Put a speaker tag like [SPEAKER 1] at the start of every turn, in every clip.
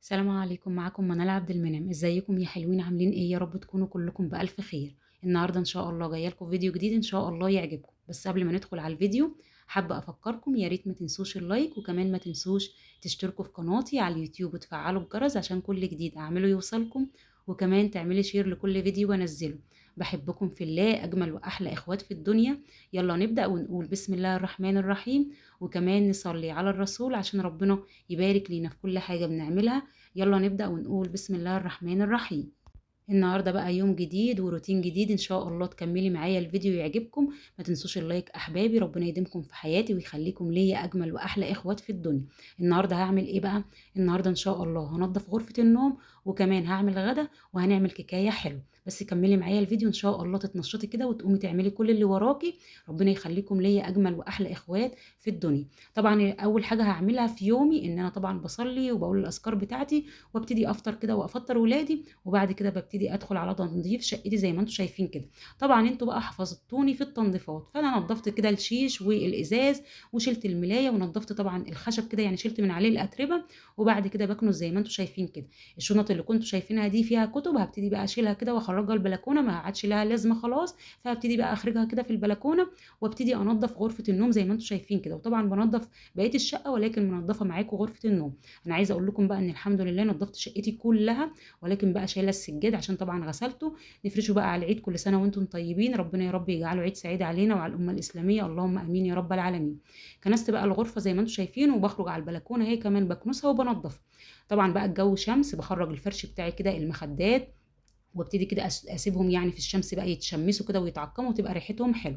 [SPEAKER 1] السلام عليكم، معاكم منال عبد المنعم. ازيكم يا حلوين؟ عاملين ايه؟ يا رب تكونوا كلكم بألف خير. النهارده ان شاء الله جاية لكم فيديو جديد ان شاء الله يعجبكم. بس قبل ما ندخل على الفيديو حابة افكركم، يا ريت ما تنسوش ال like، وكمان ما تنسوش تشتركوا في قناتي على اليوتيوب وتفعلوا الجرس عشان كل جديد اعمله يوصلكم، وكمان تعملي share لكل فيديو انزله. بحبكم في الله، اجمل واحلى اخوات في الدنيا. يلا نبدأ ونقول بسم الله الرحمن الرحيم، وكمان نصلي على الرسول عشان ربنا يبارك لينا في كل حاجة بنعملها. يلا نبدأ ونقول بسم الله الرحمن الرحيم. النهارده بقى يوم جديد وروتين جديد، ان شاء الله تكملي معايا الفيديو يعجبكم. ما تنسوش ال like احبابي، ربنا يديمكم في حياتي ويخليكم ليا اجمل واحلى اخوات في الدنيا. النهارده هعمل ايه بقى؟ النهارده ان شاء الله هنضف غرفة النوم، وكمان هعمل غدا، وهنعمل كيكايه حلو. بس كملي معايا الفيديو ان شاء الله تتنشطي كده وتقومي تعملي كل اللي وراكي. ربنا يخليكم ليا اجمل واحلى اخوات في الدنيا. طبعا اول حاجة هعملها في يومي ان انا طبعا بصلي وبقول الاذكار بتاعتي، وابتدي افطر كده وافطر ولادي، وبعد كده ببتدي ادخل على تنظيف شقتي زي ما انتم شايفين كده. طبعا انتوا بقى حفظتوني في التنظيفات، فانا نظفت كده الشيش والازاز، وشلت الملايه، ونظفت طبعا الخشب كده، يعني شلت من عليه الاتربه، وبعد كده بكنس زي ما انتم شايفين كده. الشنط اللي كنتوا شايفينها دي فيها كتب، هبتدي بقى اشيلها كده واخرجها البلكونه، ما عادش لها لازمه خلاص، فهبتدي بقى اخرجها كده في البلكونه، وابتدي انظف غرفة النوم زي ما انتم شايفين كده. وطبعا بنظف بقية الشقة، ولكن منظفه معاكم غرفة النوم. انا عايزه اقول لكم بقى ان الحمد لله نظفت شقتي كلها، ولكن بقى شايله السجاد عشان طبعا غسلته. نفرشه بقى على العيد. كل سنة وانتم طيبين، ربنا يا رب يجعله عيد سعيد علينا وعلى الامة الاسلامية، اللهم امين يا رب العالمين. كنست بقى الغرفة زي ما انتم شايفين، وبخرج على البلكونه هي كمان بكنسها وبنضفها. طبعا بقى الجو شمس، بخرج الفرش بتاعي كده، المخدات، وابتدي كده اسيبهم يعني في الشمس بقى يتشمسوا كده ويتعقموا وتبقى ريحتهم حلو.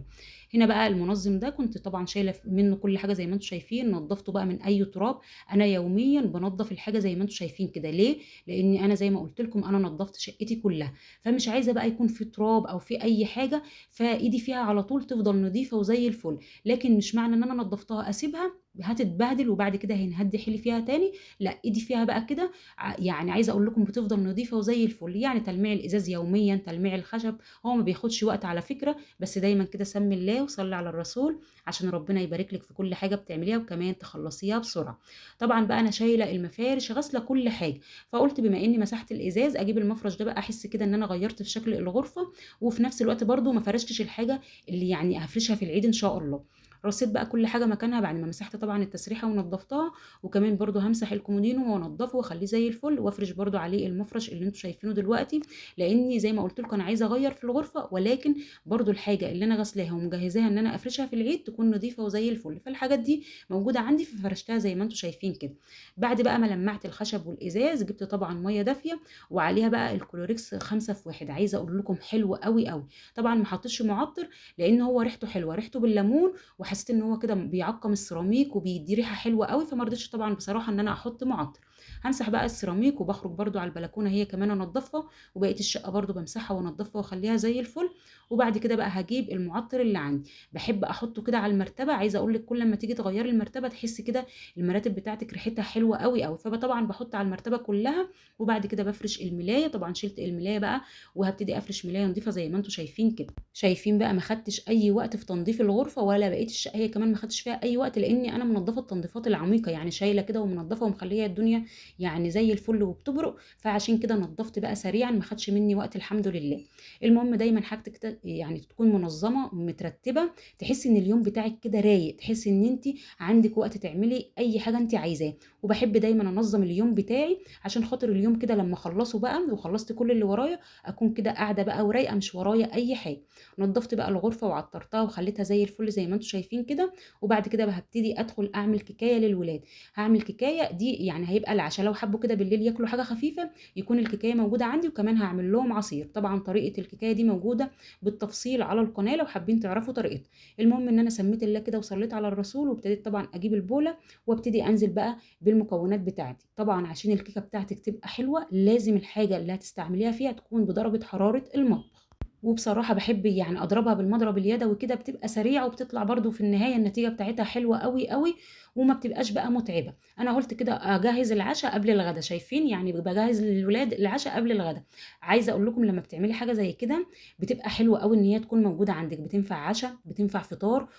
[SPEAKER 1] هنا بقى المنظم ده كنت طبعا شايله منه كل حاجة زي ما انتم شايفين، نظفته بقى من اي تراب. انا يوميا بنظف الحاجة زي ما انتم شايفين كده. ليه؟ لان انا زي ما قلت لكم انا نظفت شقتي كلها، فمش عايزه بقى يكون في تراب او في اي حاجة، فايدي فيها على طول تفضل نظيفة وزي الفل. لكن مش معنى ان انا نظفتها اسيبها هتتبهدل وبعد كده هنهدي حيلي فيها تاني، لا، ايدي فيها بقى كده، يعني عايزه اقول لكم بتفضل نظيفة وزي الفل. يعني تلميع الازاز يوميا، تلميع الخشب، هو ما بياخدش وقت على فكرة، بس دايما كده سمي الله وصلي على الرسول عشان ربنا يبارك لك في كل حاجة بتعمليها، وكمان تخلصيها بسرعة. طبعا بقى انا شايله المفارش، غاسله كل حاجة، فقلت بما اني مسحت الازاز اجيب المفرش ده بقى، احس كده ان انا غيرت في شكل الغرفة، وفي نفس الوقت برده ما فرشتش الحاجة اللي يعني هفرشها في العيد ان شاء الله. رصيت بقى كل حاجة مكانها بعد ما مسحت طبعا التسريحه ونضفتها، وكمان برده همسح الكومودينو وانضفه واخليه زي الفل، وافرش برده عليه المفرش اللي انتم شايفينه دلوقتي، لاني زي ما قلت لكم انا عايزه اغير في الغرفة، ولكن برده الحاجة اللي انا غسلاها ومجهزاها ان انا افرشها في العيد تكون نظيفة وزي الفل. فالحاجات دي موجودة عندي ففرشتها زي ما انتم شايفين كده. بعد بقى ما لمعت الخشب والازاز، جبت طبعا مية دافيه وعليها بقى الكلوريكس 5 في 1. عايزه اقول لكم حلو قوي قوي. طبعا ما حطيتش معطر لان هو ريحته حلوة، ريحته بالليمون، وحسيت ان هو كده بيعقم السيراميك وبيدي ريحه حلوة قوي، فما رضيتش طبعا بصراحة ان انا احط معطر. همسح بقى السيراميك، وبخرج برده على البلكونه هي كمان انضفها، وبقية الشقة برده بمسحها وانضفها واخليها زي الفل. وبعد كده بقى هجيب المعطر اللي عندي، بحب احطه كده على المرتبة. عايزه اقول لك كل ما تيجي تغيري المرتبة تحسي كده المراتب بتاعتك ريحتها حلوة قوي قوي، فطبعا بحط على المرتبة كلها. وبعد كده بفرش الملايه، طبعا شلت الملايه بقى وهبتدي افرش ملايه نظيفة زي ما انتم شايفين كده. شايفين بقى ما خدتش اي وقت في تنظيف الغرفة ولا بقية الشقة هي كمان ما خدتش فيها اي وقت، لاني انا منظفه التنظيفات العميقة، يعني شايله كده ومنظفه ومخليه الدنيا يعني زي الفل وبتبرق، فعشان كده نظفت بقى سريعا، ما خدش مني وقت الحمد لله. المهم دايما حاجتك يعني تكون منظمة مترتبة، تحسي ان اليوم بتاعك كده رايق، تحسي ان انت عندك وقت تعملي اي حاجة انت عايزاه. وبحب دايما انظم اليوم بتاعي عشان خاطر اليوم كده لما اخلصه بقى وخلصت كل اللي ورايا اكون كده قاعدة بقى ورايقه، مش ورايا اي حاجة. نظفت بقى الغرفة وعطرتها وخليتها زي الفل زي ما انتم شايفين كده. وبعد كده بقى هبتدي ادخل اعمل كيكايه للولاد. هعمل كيكايه دي يعني هيبقى العشاء، لو حبوا كده بالليل ياكلوا حاجة خفيفة يكون الكيكايه موجودة عندي، وكمان هعمل لهم عصير. طبعا طريقه الكيكايه دي موجودة بالتفصيل على القناة لو حابين تعرفوا طريقتها. المهم ان انا سميت الله كده وصليت على الرسول، وابتديت طبعا اجيب البوله وابتدي انزل بقى بالمكونات بتاعتي. طبعا عشان الكيكه بتاعتك تبقى حلوة لازم الحاجة اللي هتستعمليها فيها تكون بدرجة حرارة المطبخ. وبصراحة بحب يعني اضربها بالمضرب اليدوي كده، بتبقى سريعة وبتطلع برضو في النهاية النتيجة بتاعتها حلوة قوي قوي. وما بتبقاش بقى متعبة. انا قلت كده اجهز العشاء قبل الغدا، شايفين يعني بجهز للولاد العشاء قبل الغدا. عايزه اقول لكم لما بتعملي حاجة زي كده بتبقى حلوة قوي ان هي تكون موجودة عندك، بتنفع عشاء بتنفع فطار،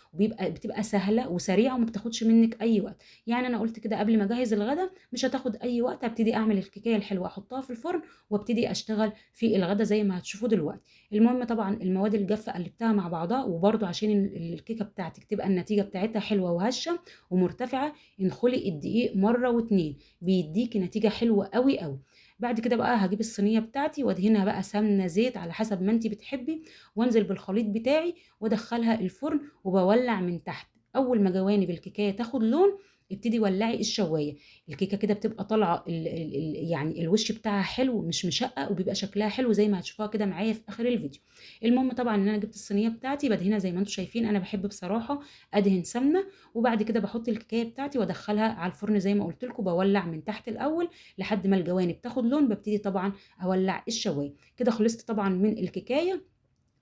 [SPEAKER 1] بتبقى سهلة وسريعة وما بتاخدش منك اي وقت. يعني انا قلت كده قبل ما اجهز الغدا مش هتاخد اي وقت، هبتدي اعمل الكيكيه الحلوة احطها في الفرن وابتدي اشتغل في الغدا زي ما هتشوفوا دلوقتي. المهم طبعا المواد الجافه قلبتها مع بعضها، وبرده عشان الكيكه بتاعتك تبقى النتيجة بتاعتها حلوة وهشه ومرتفعه انخلي الدقيق مرة واتنين، بيديكي نتيجة حلوة قوي قوي. بعد كده بقى هجيب الصينية بتاعتي وادهنها بقى سمنه زيت على حسب ما انت بتحبي، وانزل بالخليط بتاعي وادخلها الفرن وبولع من تحت. اول ما جوانب الكيكايه تاخد لون ابتدي ولعي الشوايه. الكيكه كده بتبقى طالعه يعني الوش بتاعها حلو مش مشقق، وبيبقى شكلها حلو زي ما هتشوفوها كده معايا في اخر الفيديو. المهم طبعا ان انا جبت الصينية بتاعتي بدهنها زي ما انتم شايفين، انا بحب بصراحة ادهن سمنه، وبعد كده بحط الكيكايه بتاعتي وادخلها على الفرن زي ما قلت لكم، بولع من تحت الاول لحد ما الجوانب تاخد لون، ببتدي طبعا اولع الشوايه. كده خلصت طبعا من الكيكايه.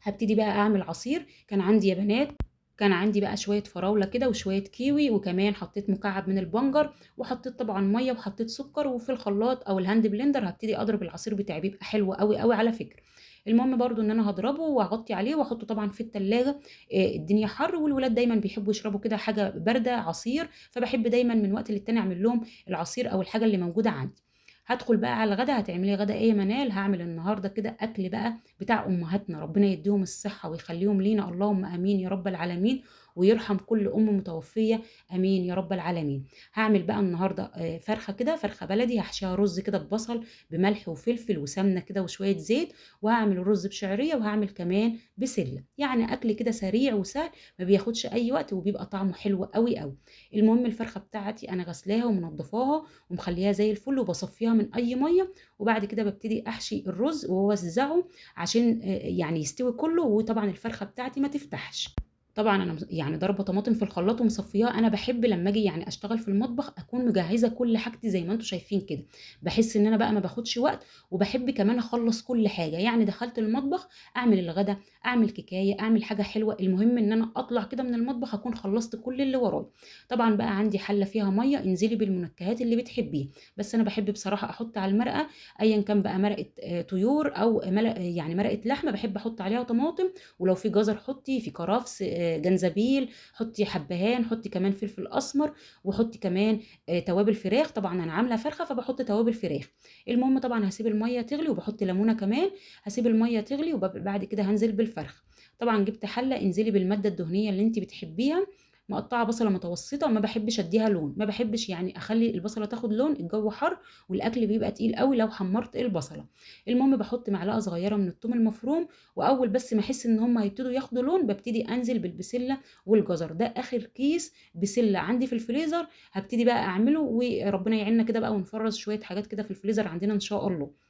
[SPEAKER 1] هبتدي بقى اعمل عصير. كان عندي يا بنات، كان عندي بقى شوية فراوله كده وشوية كيوي، وكمان حطيت مكعب من البنجر، وحطيت طبعا مية وحطيت سكر، وفي الخلاط او ال hand blender هبتدي اضرب العصير بتاعي، بيبقى حلو قوي قوي على فكرة. المهم برضو ان انا هضربه واغطي عليه واحطه طبعا في التلاجة. الدنيا حر والولاد دايما بيحبوا يشربوا كده حاجة باردة عصير، فبحب دايما من وقت للتاني اعمل لهم العصير او الحاجة اللي موجودة عندي. هدخل بقى على الغدا. هتعملي غدا ايه يا منال؟ هعمل النهارده كده اكل بقى بتاع امهاتنا، ربنا يديهم الصحة ويخليهم لينا، اللهم امين يا رب العالمين، ويرحم كل ام متوفيه امين يا رب العالمين. هعمل بقى النهارده فرخة كده، فرخة بلدي هحشيها رز كده ببصل بملح وفلفل وسمنه كده وشوية زيت، وهعمل رز بشعريه، وهعمل كمان بسلة. يعني اكل كده سريع وسهل ما بياخدش اي وقت، وبيبقى طعمه حلو قوي قوي. المهم الفرخه بتاعتي انا غسلاها ومنضفاها ومخليها زي الفل، وبصفيها من اي مية، وبعد كده ببتدي احشي الرز واوزعه عشان يعني يستوي كله، وطبعا الفرخه بتاعتي ما تفتحش. طبعا انا يعني ضربه طماطم في الخلاط ومصفياها. انا بحب لما اجي يعني اشتغل في المطبخ اكون مجهزة كل حاجتي زي ما انتم شايفين كده، بحس ان انا بقى ما باخدش وقت، وبحب كمان اخلص كل حاجة. يعني دخلت المطبخ اعمل الغدا، اعمل كيكايه، اعمل حاجة حلوة، المهم ان انا اطلع كده من المطبخ اكون خلصت كل اللي ورايا. طبعا بقى عندي حله فيها مية، انزلي بالمنكهات اللي بتحبيه، بس انا بحب بصراحة احط على المرقه ايا كان بقى مرقه طيور او يعني مرقه لحمه، بحب احط عليها طماطم، ولو في جزر حطي، في كرفس، جنزبيل، حطي حبهان، حطي كمان فلفل اسمر، وحطي كمان توابل فراخ. طبعا انا عامله فرخة فبحط توابل فراخ. المهم طبعا هسيب المية تغلي، وبحط ليمونه كمان، هسيب المية تغلي وبعد كده هنزل بالفرخ. طبعا جبت حله، انزلي بالماده الدهنية اللي انت بتحبيها، مقطعه بصله متوسطه، ما بحبش اديها لون، ما بحبش يعني اخلي البصله تاخد لون، الجو حر والاكل بيبقى تقيل قوي لو حمرت البصله. المهم بحط معلقه صغيرة من الثوم المفروم، واول بس ما احس ان هم هيبتدوا ياخدوا لون ببتدي انزل بالبسله والجزر. ده اخر كيس بسلة عندي في الفريزر هبتدي بقى اعمله، وربنا يعيننا كده بقى ونفرز شوية حاجات كده في الفريزر عندنا ان شاء الله.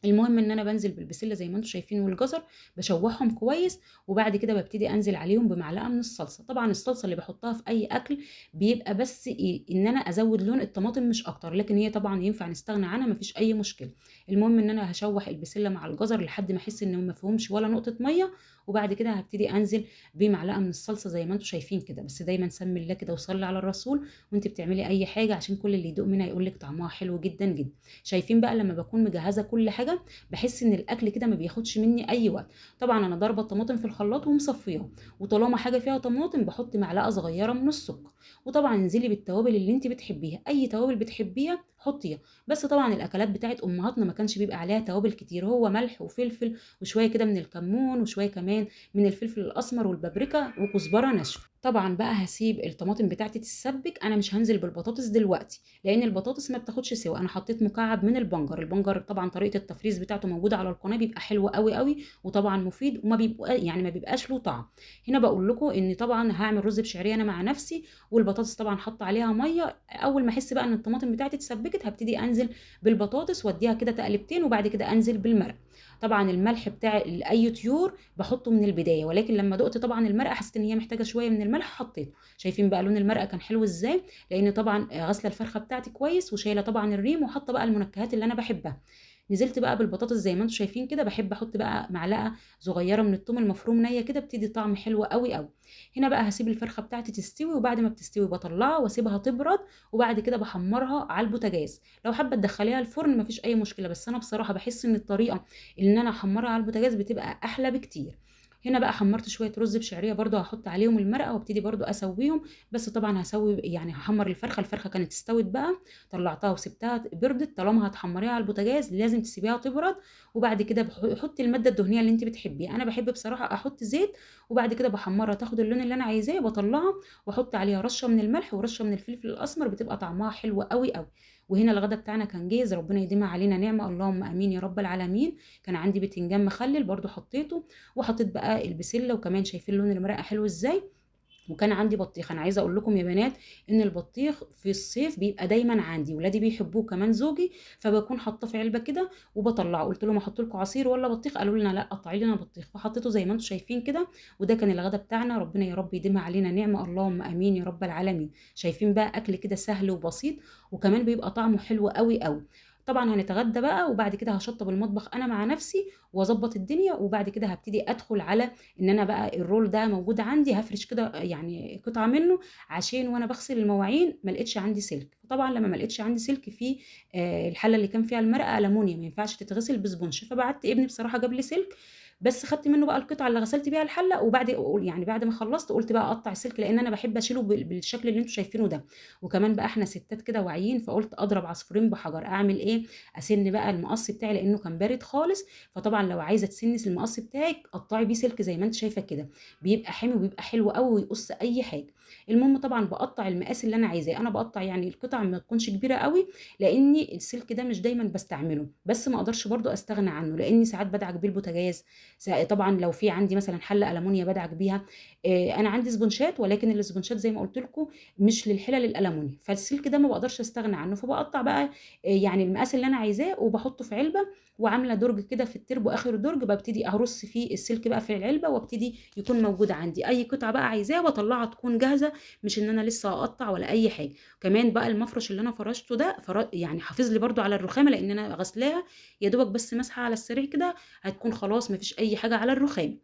[SPEAKER 1] المهم ان انا بنزل بالبسله زي ما انتم شايفين والجزر، بشوحهم كويس، وبعد كده ببتدي انزل عليهم بمعلقه من الصلصه. طبعا الصلصه اللي بحطها في اي اكل بيبقى بس ان انا ازود لون الطماطم مش اكتر، لكن هي طبعا ينفع نستغنى عنها مفيش اي مشكلة. المهم ان انا هشوح البسله مع الجزر لحد ما احس ان ما فيهمش ولا نقطة مية، وبعد كده هبتدي انزل بمعلقه من الصلصه زي ما انتم شايفين كده. بس دايما سمي الله كده وصلي على الرسول وانت بتعملي اي حاجة، عشان كل اللي يدوق منها يقول لك طعمها حلو جدا جدا. شايفين بقى لما بكون مجهزة كل حاجة بحس ان الاكل كده ما بياخدش مني اي وقت. طبعا انا ضاربه الطماطم في الخلاط ومصفياها، وطالما حاجة فيها طماطم بحط معلقه صغيرة من السكر، وطبعا انزلي بالتوابل اللي انت بتحبيها، اي توابل بتحبيها حطيها. بس طبعا الاكلات بتاعت امهاتنا ما كانش بيبقى عليها توابل كتير، هو ملح وفلفل وشوية كده من الكمون وشوية كمان من الفلفل الاسمر والبابريكا وكزبره ناشفة. طبعا بقى هسيب الطماطم بتاعتي تتسبك، انا مش هنزل بالبطاطس دلوقتي لان البطاطس ما بتاخدش سوا. انا حطيت مكعب من البنجر، البنجر طبعا طريقه التفريز بتاعته موجودة على القناة، بيبقى حلو قوي قوي وطبعا مفيد وما بيبقى يعني ما بيبقاش له طعم. هنا بقول لكم ان طبعا هعمل رز بشعريه انا مع نفسي، والبطاطس طبعا حاطه عليها مية. اول ما احس بقى ان الطماطم بتاعتي اتسبكت هبتدي انزل بالبطاطس واديها كده تقلبتين، وبعد كده انزل بالمرق. طبعا الملح بتاع اي طيور بحطه من البداية، ولكن لما دقت طبعا المرقه حسيت ان هي محتاجه شوية من الملح حطيته. شايفين بقى لون المرقه كان حلو ازاي، لان طبعا غسله الفرخه بتاعتي كويس وشايله طبعا الريم وحاطه بقى المنكهات اللي انا بحبها. نزلت بقى بالبطاطس زي ما انتم شايفين كده. بحب احط بقى معلقه صغيرة من الثوم المفروم نيه كده، بتدي طعم حلو قوي قوي. هنا بقى هسيب الفرخه بتاعتي تستوي، وبعد ما بتستوي بطلعها واسيبها تبرد، وبعد كده بحمرها على البوتاجاز. لو حابة تدخليها الفرن مفيش اي مشكلة، بس انا بصراحة بحس ان الطريقة ان انا احمرها على البوتاجاز بتبقى احلى بكتير. هنا بقى حمرت شوية رز بشعريه برده، هحط عليهم المرقه وابتدي برده اسويهم. بس طبعا هسوي يعني هحمر الفرخه. الفرخه كانت استوت بقى، طلعتها وسبتها بردت. طالما هتحمريها على البوتاجاز لازم تسيبيها تبرد، وبعد كده حطي المادة الدهنية اللي انت بتحبيها. انا بحب بصراحة احط زيت، وبعد كده بحمرها تاخد اللون اللي انا عايزاه، بطلعها واحط عليها رشه من الملح ورشه من الفلفل الاسمر، بتبقى طعمها حلو قوي قوي. وهنا الغدا بتاعنا كان جاهز، ربنا يديمها علينا نعمه، اللهم امين يا رب العالمين. كان عندي بتنجان مخلل برده حطيته، وحطيت بقى البسله، وكمان شايفين لون المرقه حلو ازاي. وكان عندي بطيخ. انا عايزه اقول لكم يا بنات ان البطيخ في الصيف بيبقى دايما عندي، ولادي بيحبوه كمان زوجي، فبكون حاطاه في علبة كده وبطلعه. قلت لهم احط لكم عصير ولا بطيخ؟ قالوا لنا لا قطعي لنا بطيخ، فحطيته زي ما انتم شايفين كده. وده كان الغدا بتاعنا، ربنا يا رب يديمها علينا نعمه، اللهم امين يا رب العالمين. شايفين بقى اكل كده سهل وبسيط، وكمان بيبقى طعمه حلو قوي قوي. طبعا هنتغدى بقى، وبعد كده هشطب المطبخ انا مع نفسي واظبط الدنيا، وبعد كده هبتدي ادخل على ان انا بقى الرول ده موجود عندي، هفرش كده يعني قطعه منه عشان وانا بغسل المواعين ما لقيتش عندي سلك. طبعا لما ما لقيتش عندي سلك في الحلة اللي كان فيها المرقه المونيا ما ينفعش تتغسل ب sponge، فبعت ابني بصراحة جاب لي سلك، بس خدت منه بقى القطعة اللي غسلت بيها الحلة. وبعد يعني بعد ما خلصت قلت بقى اقطع السلك، لان انا بحب اشيله بالشكل اللي انتم شايفينه ده. وكمان بقى احنا ستات كده واعيين، فقلت اضرب عصفورين بحجر، اعمل ايه؟ اسن بقى المقص بتاعي لانه كان بارد خالص. فطبعا لو عايزه تسني المقص بتاعك قطعي بيه سلك زي ما انت شايفه كده، بيبقى حامي وبيبقى حلو قوي ويقص اي حاجة. المهم طبعا بقطع المقاس اللي انا عايزاه، انا بقطع يعني القطع ما تكونش كبيرة قوي، لان السلك ده مش دايما بستعمله، بس ما اقدرش برده استغنى عنه، لاني ساعات بدعك بيه البوتاجاز. طبعا لو في عندي مثلا حله المونيا بدعك بيها. انا عندي سبونشات، ولكن السبونشات زي ما قلت لكم مش للحلل الالمونيا، فالسلك ده ما بقدرش استغنى عنه. فبقطع بقى يعني المقاس اللي انا عايزاه وبحطه في علبة، وعامله درج كده في التربو، اخر درج ببتدي ارص فيه السلك بقى في العلبة، وابتدي يكون موجود عندي اي قطعه بقى عايزاها واطلعها تكون جاهزة، مش ان انا لسه اقطع ولا اي حاجة. كمان بقى المفرش اللي انا فرشته ده يعني حافظ لي برده على الرخامه، لان انا غسلاها يا دوبك بس مسحه على السريع كده هتكون خلاص مفيش اي حاجة على الرخام.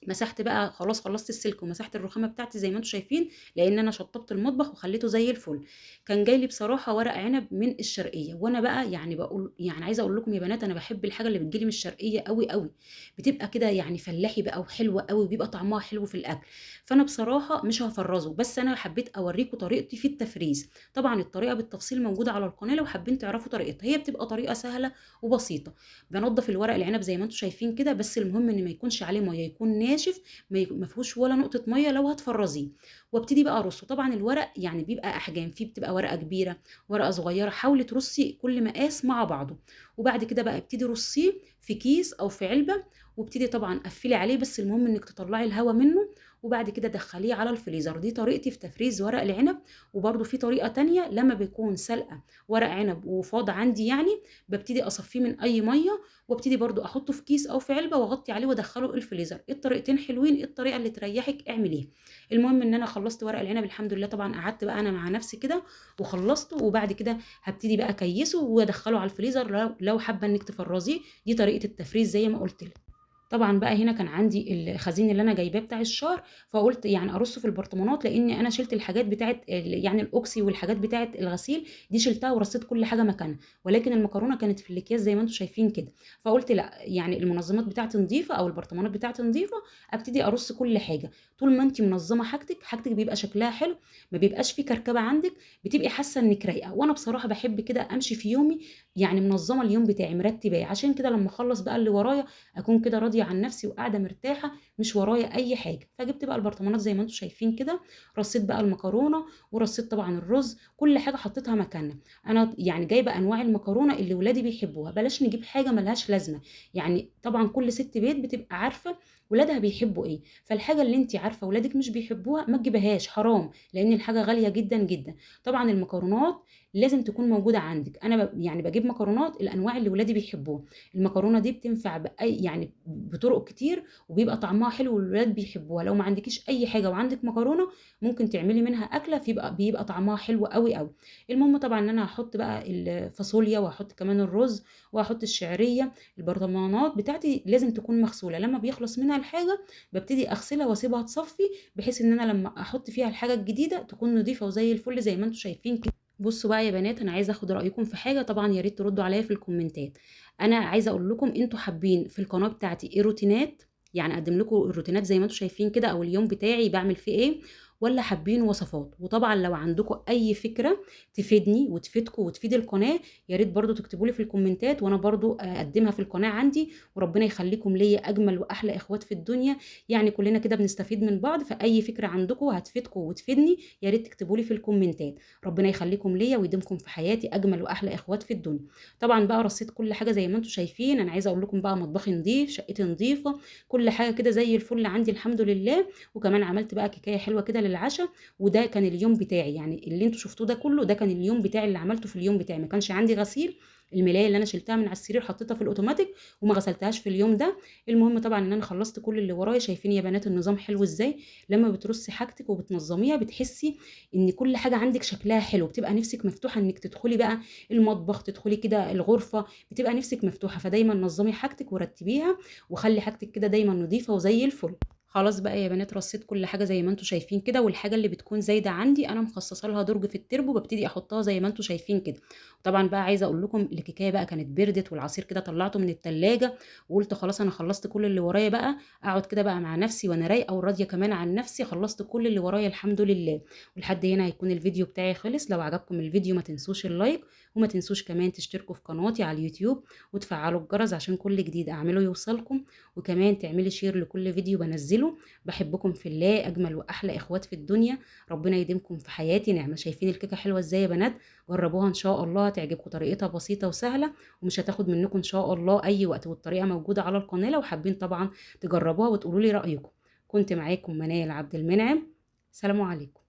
[SPEAKER 1] مسحت بقى خلاص، خلصت السلك ومسحت الرخامه بتاعتي زي ما انتم شايفين، لان انا شطبت المطبخ وخليته زي الفل. كان جاي لي بصراحة ورق عنب من الشرقية، وانا بقى يعني بقول يعني عايزه اقول لكم يا بنات انا بحب الحاجة اللي بتجيلي من الشرقية قوي قوي، بتبقى كده يعني فلاحي بقى وحلوه قوي، وبيبقى طعمها حلو في الاكل. فانا بصراحة مش هفرزه، بس انا حبيت اوريكم طريقتي في التفريز. طبعا الطريقة بالتفصيل موجودة على القناة لو حابين تعرفوا طريقتها، هي بتبقى طريقه سهلة وبسيطة. بنضف الورق العنب زي ما انتم شايفين كده، بس المهم ان ما يكونش عليه مية، يكون ناشف ما فيهوش ولا نقطة مية لو هتفرزيه. وابتدي بقى ارصه. طبعا الورق يعني بيبقى احجام، فيه بتبقى ورقة كبيرة ورقة صغيرة، حاولي ترصي كل مقاس مع بعضه. وبعد كده بقى ابتدي رصيه في كيس او في علبة، وابتدي طبعا قفلي عليه، بس المهم انك تطلعي الهواء منه. وبعد كده دخليه على الفريزر. دي طريقتي في تفريز ورق العنب. وبرده في طريقه تانية لما بيكون سلقه ورق عنب وفاض عندي يعني ببتدي اصفيه من اي مية، وابتدي برده احطه في كيس او في علبة واغطي عليه وادخله الفريزر. الطريقتين حلوين، الطريقة اللي تريحك اعمليها. المهم ان انا خلصت ورق العنب الحمد لله. طبعا قعدت بقى انا مع نفسي كده وخلصته، وبعد كده هبتدي بقى اكيسه وادخله على الفريزر لو حابة انك تفرزيه. دي طريقه التفريز زي ما قلت لك. طبعا بقى هنا كان عندي الخزين اللي انا جايباه بتاع الشهر، فقلت يعني ارصه في البرطمانات، لان انا شلت الحاجات بتاعه يعني الاوكسي والحاجات بتاعه الغسيل دي شلتها ورصيت كل حاجة مكانها، ولكن المكرونه كانت في الاكياس زي ما انتم شايفين كده. فقلت لا، يعني المنظمات بتاعتي نظيفة او البرطمانات بتاعتي نظيفة، ابتدي ارص كل حاجة. طول ما انت منظمة حاجتك، حاجتك بيبقى شكلها حلو، ما بيبقاش في كركبه عندك، بتبقي حاسه انك رايقة. وانا بصراحة بحب كده امشي في يومي يعني منظمة اليوم بتاعي مرتباه، عشان كده لما اخلص بقى اللي ورايا اكون كده راضية عن نفسي وقاعدة مرتاحة مش ورايا اي حاجة. فجبت بقى البرطمانات زي ما انتم شايفين كده، رصيت بقى المكرونه ورصيت طبعا الرز، كل حاجة حطيتها مكانها. انا يعني جايبه انواع المكرونه اللي ولادي بيحبوها، بلاش نجيب حاجة ملهاش لازمه. يعني طبعا كل ست بيت بتبقى عارفه ولادها بيحبوا ايه، فالحاجه اللي انت عارفه ولادك مش بيحبوها ما تجيبهاش، حرام، لان الحاجة غالية جدا جدا. طبعا المكرونات لازم تكون موجودة عندك. انا يعني بجيب مكرونات الانواع اللي ولادي بيحبوها. المكرونه دي بتنفع باي يعني بطرق كتير، وبيبقى طعمها حلو والولاد بيحبوها. لو ما عندكيش اي حاجة وعندك مكرونه ممكن تعملي منها اكله، بيبقى طعمها حلو قوي قوي. المهم طبعا ان انا هحط بقى الفاصوليا، وهحط كمان الرز، وهحط الشعرية. البرطمانات بتاعتي لازم تكون مغسوله، لما بيخلص منها الحاجة ببتدي اغسلها واسيبها تصفي، بحيث ان انا لما احط فيها الحاجة الجديدة تكون نظيفة وزي الفل زي ما انتم شايفين كده. بصوا بقى يا بنات، انا عايزه اخد رايكم في حاجة، طبعا يا ريت تردوا عليا في الكومنتات. انا عايزه اقول لكم انتوا حابين في القناة بتاعتي ايه روتينات، يعني اقدم لكم الروتينات زي ما انتم شايفين كده، او اليوم بتاعي بعمل فيه ايه، ولا حابين وصفات؟ وطبعا لو عندكم اي فكرة تفيدني وتفيدكم وتفيد القناة يا ريت برضو تكتبوا لي في الكومنتات، وانا برضو اقدمها في القناة عندي. وربنا يخليكم ليا اجمل واحلى اخوات في الدنيا، يعني كلنا كده بنستفيد من بعض. فاي فكرة عندكم هتفيدكم وتفيدني يا ريت تكتبوا لي في الكومنتات. ربنا يخليكم ليا ويديمكم في حياتي اجمل واحلى اخوات في الدنيا. طبعا بقى رصيت كل حاجة زي ما انتم شايفين. انا عايزه اقول لكم بقى مطبخي نظيف، شقتي نظيفة، كل حاجة كده زي الفل عندي الحمد لله. وكمان عملت بقى كيكايه حلوة كده للعشاء، وده كان اليوم بتاعي، يعني اللي انتوا شفتوه ده كله ده كان اليوم بتاعي اللي عملته في اليوم بتاعي. ما كانش عندي غسيل، الملايه اللي انا شلتها من على السرير حطيتها في الاوتوماتيك وما غسلتهاش في اليوم ده. المهم طبعا ان انا خلصت كل اللي ورايا. شايفين يا بنات النظام حلو ازاي؟ لما بترصي حاجتك وبتنظميها بتحسي ان كل حاجة عندك شكلها حلو، بتبقى نفسك مفتوحة انك تدخلي بقى المطبخ، تدخلي كده الغرفة، بتبقى نفسك مفتوحة. فدايما نظمي حاجتك ورتبيها، وخلي حاجتك كده دايما نظيفة وزي الفل. خلاص بقى يا بنات رصيت كل حاجة زي ما انتم شايفين كده، والحاجة اللي بتكون زايدة عندي انا مخصصة لها درج في التربو ببتدي احطها زي ما انتم شايفين كده. طبعا بقى عايزه اقول لكم الكيكايه بقى كانت بردت، والعصير كده طلعته من التلاجة، وقلت خلاص انا خلصت كل اللي ورايا بقى، اقعد كده بقى مع نفسي وانا رايقة وراضيه كمان عن نفسي، خلصت كل اللي ورايا الحمد لله. ولحد هنا هيكون الفيديو بتاعي خلص. لو عجبكم الفيديو ما تنسوش ال like، وما تنسوش كمان تشتركوا في قناتي على اليوتيوب وتفعلوا الجرس عشان كل جديد اعمله يوصلكم، وكمان تعملي share لكل فيديو بنزله. بحبكم في الله، اجمل واحلى اخوات في الدنيا، ربنا يديمكم في حياتي نعمه. شايفين الكيكه حلوة ازاي يا بنات؟ جربوها ان شاء الله هتعجبكم، طريقتها بسيطة وسهلة ومش هتاخد منكم ان شاء الله اي وقت، والطريقة موجودة على القناة لو حابين طبعا تجربوها وتقولوا لي رايكم. كنت معاكم منال عبد المنعم، سلام عليكم.